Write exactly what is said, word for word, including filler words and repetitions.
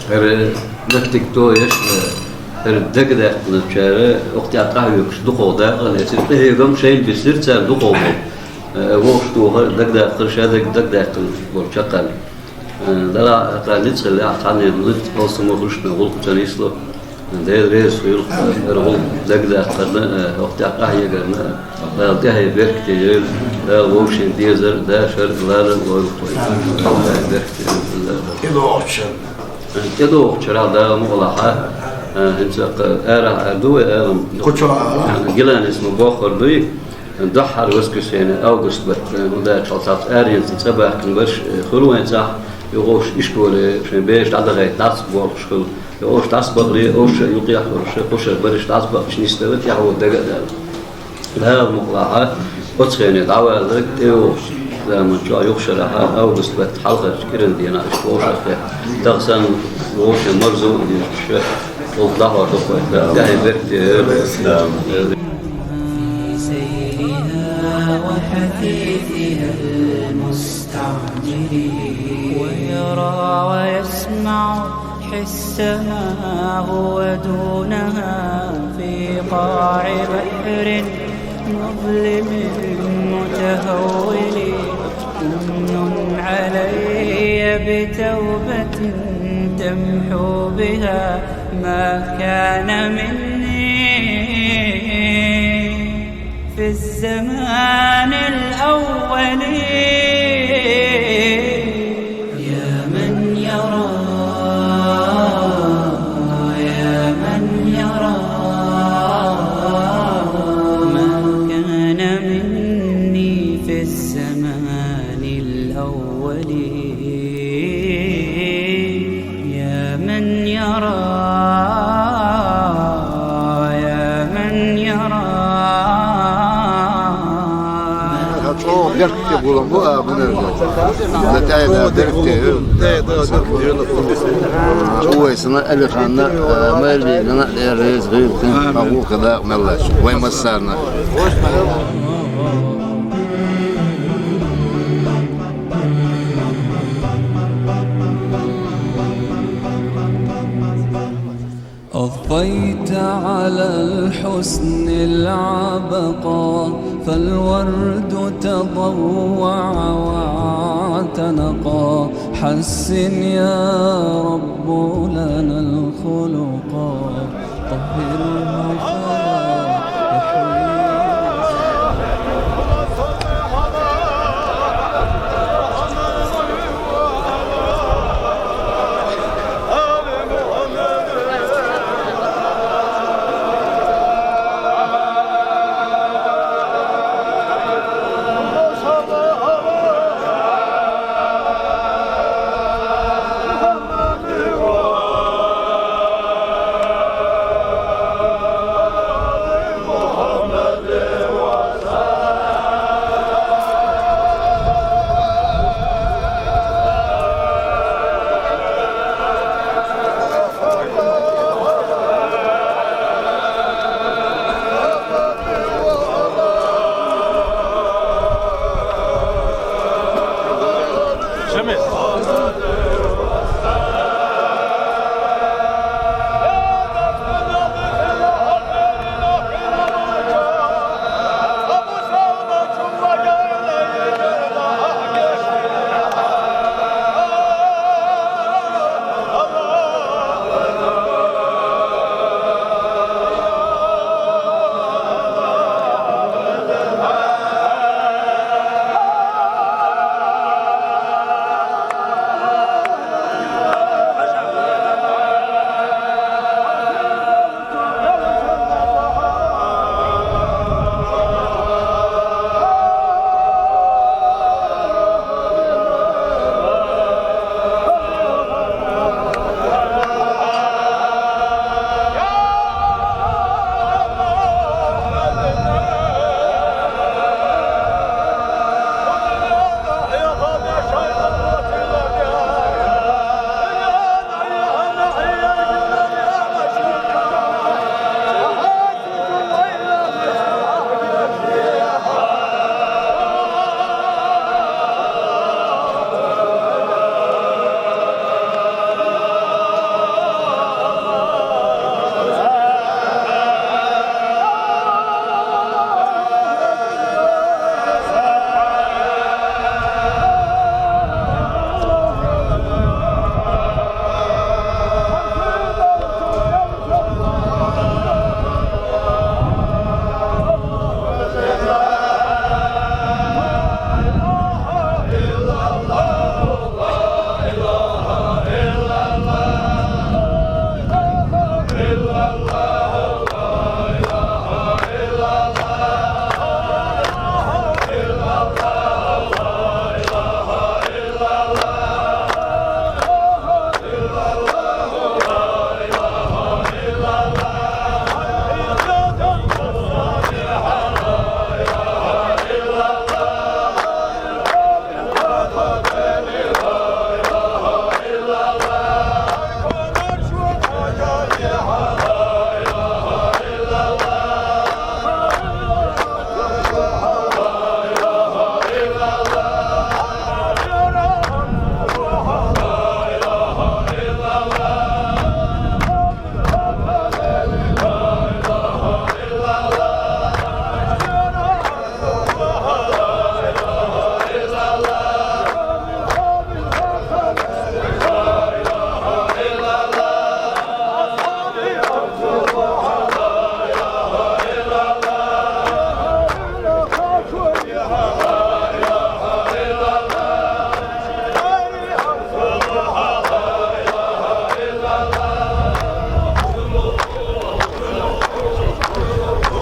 ХӀара меттиг тоеш, э, хӀара дагадаккханчара, оха тӀехьа къахьоьгуш дукхагӀа дакъа лецира, къахьегам шайна бисира цара дукхагӀа. Э, вовшах тохар, дагадаккхар, ша даг-, дагадаккхар болча кхаьлла. Э, Дала кхаьлла ницкъ хилла, ахь цхьаннена ницкъ алсамо хӀушна гӀуллакх ца нисло. Дела реза хуьлда, хӀара гӀуллакх дагадаккхарна, э, оха тӀехьа къахьегарна, Дала тӀехье беркате йойла, Дала вовшийн дезар, дашар, ларар лойла тхоай. Дала беркате йойла. ТӀедогӀучара. ТӀедогӀучарах Дала мукъалахь, э, хӀинца кхы арахь ара ду вай Ӏалам. Кхучо ара. Гиланис ма боххар дуй, духхьара воскресенье, август бетта, хӀунда аьлча хьалцахь аренца цӀабаьхкина бараш, э, хуьлу вайн цӀахь, юха уж ишколе шайн бераш дӀадахийта дӀасабоалаш хуьлу. Юха уж дӀасабахале, уж юкъехь хуьлуш, кхушара бараш дӀасабахача нисдала, тӀаьхьо дага а даьлла. Дала мукъалахь, оцу хене дӀавалларг тӀейогӀучу заман чохь юха шарахь август бетта хьалхарчу кӀиран дийнахь иштта вовшахтехь. Тахана санна вовшийн марзо а дезаш, гӀуллакх дӀахьор ду-кх вай, тӀаьхье беркате. في سيرها وحثيثها المستعجل، ويرى ويسمع حسها هو دونها في قاع بحر مظلم متهول. امن علي بتوبة تمحو بها ما كان مني في الزمان الأول. يا من يرى، يا من يرى ما كان مني في الزمان الأول. يا من يرى، يا من يرى. ХӀара чӀогӀа беркате гулам бу, а, мунар ду. Ла тӀаьхье беркате. Увайсана, Алиханна, а, Майрбигана, Дела реза хуьлда, къахьоьгу дакъа мел лаьтташ. Вай массарна. أضفيت على الحسن العبقى، فالورد تضوع واعتنقا. حسن يا رب